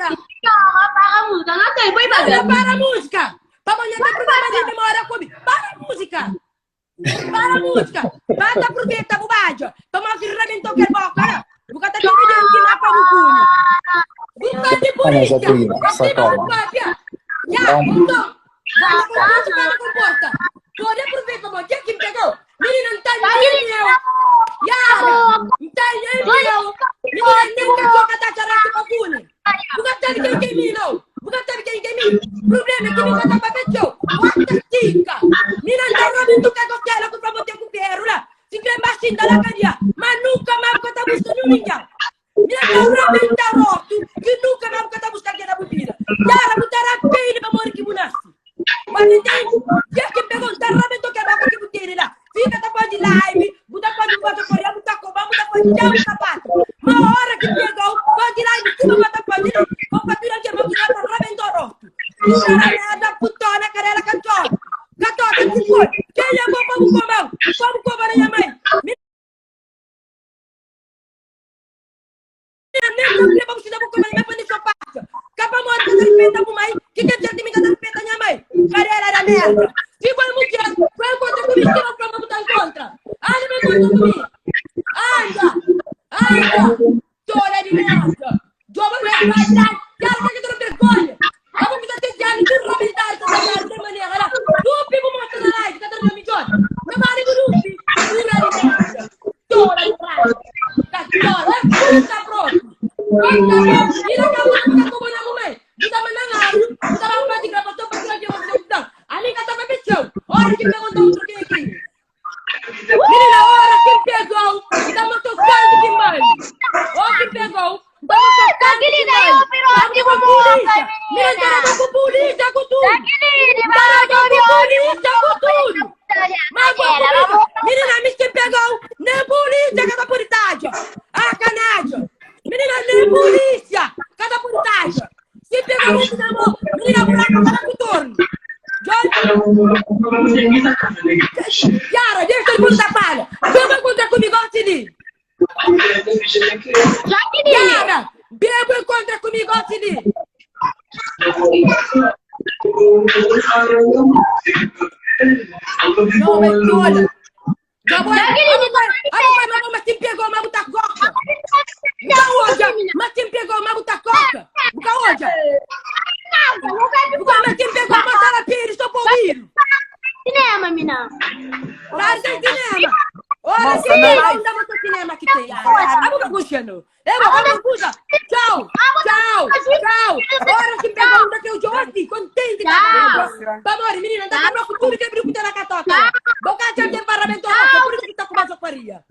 música. Para a música, não tem, põe Não, não para a música. Pa manhã tem problema de memória comigo. Para a música. Para a música. Bata aproveita bu badja. Toma que rebentou aquele boca, né? Buka tá tendo gente lá para o cunho. Buka de Ana polícia. Jacqueline, Você vai sacola. papia. Já, então. Vai com tudo para comporta. Pode aproveitar, mas que me pegou. Menina, não tá nem eu. Yara, não tá nem eu. Menina, nem que toca tá charando para cunho. Buka sabe quem que é mim, não. Buka sabe quem que é mim. Problema é que me conta para pessoa. Bota tica. Mina tá roubando que costela com pra botar com ferro lá. Se crê baixinho da cadeia. Mas nunca mais que tá buscando ninguém. Mina tá roubando tá roto. Que nunca mais que tá buscando alguém na bebida. Yara, botar a pele pra morrer que bunassi. Mas entende? Já que pegou, tá roubando que boca que botei lá. Fica tá pode live, buta pode bota correr, buta coba, buta pode tchau, sapato. Mas a hora que pegou, pode live, tudo bota pode ir. Compartilha que irmão que tá roubando roto. Puta merda, putona, carela, cantor. Catota, que foi? Quem é bom para o comão? Como cobra minha mãe? Nem pra você dar comer, nem pra deixar passa. Capa morte, que respeita a mãe. Que quer dizer que me respeita minha mãe? Carela da merda. Se foi mulher, foi encontrar comigo, que eu vou botar em contra. Anda, me encontra comigo. Anda, anda. Tola de merda. Joga vai, vai, vai. Quero que tu não vergonha. Eu vou precisar ter diário, tu rebentar, tu tá de maneira lá. Tu pico mostra na live, tá dando milhão. Não vale do Rupi. Pura de merda. Tola de merda. Tá tola, puta pronto. Puta pronto. Ila ka mo ka ko na mo mai. Buta mananga, buta ba pa di gravação pa tirar de você então. Ali ka tava pessoa. Hora que perguntou outro que aqui. Menina, hora que pegou, tá me tocando que mãe. Hora que pegou, tá me tocando que mãe. Tá com polícia. Menina, tá com polícia com tudo. Tá com polícia com tudo. Mas vou Menina, me que pegou, nem polícia cada puritagem. Ah, canagem. Menina, nem polícia cada puritagem. Se pegou muito na mão, menina, buraco tá com torno. Yara, deixa todo mundo da palha. Vem encontrar comigo, Auxili. Yara, bebo encontra comigo, Auxili. Não, é tola. Já vou. Agora, mas quem pegou, mas botar coca. Buka hoje, mas quem pegou, mas botar coca. Buka hoje. Buka, mas quem pegou, mas tá na pires, estou por ouvir. Cinema, mina. Lá tem cinema. Olha, Nossa, cinema, na não dá pra cinema que tem. Ah, buka puxando. Eu vou puxa. Tchau, tchau, tchau. Ora que pegou, não dá que eu jogo assim, contente. Vamos, menina, dá pra tudo que abriu na catoca. Boca tinha temperamento roto, por isso que tá com mais faria.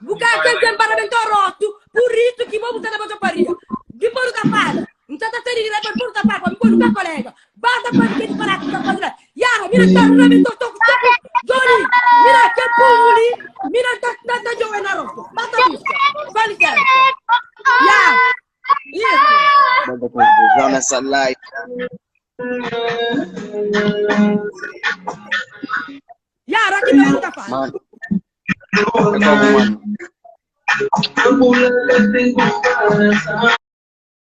Boca tinha temperamento roto, por isso que vamos estar na faria. Depois da fala, não tá sendo direto por da fala, me põe no colega. Basta para que parar com a fazer. Yara, mira, tá no meu toco, Johnny, mira que puli, mira tá tá tá jogando na roto. Basta busca. Vale certo. Ya. Isso. Manda confusão nessa live. Yara, aqui não tá fala. Mano. É como, mano.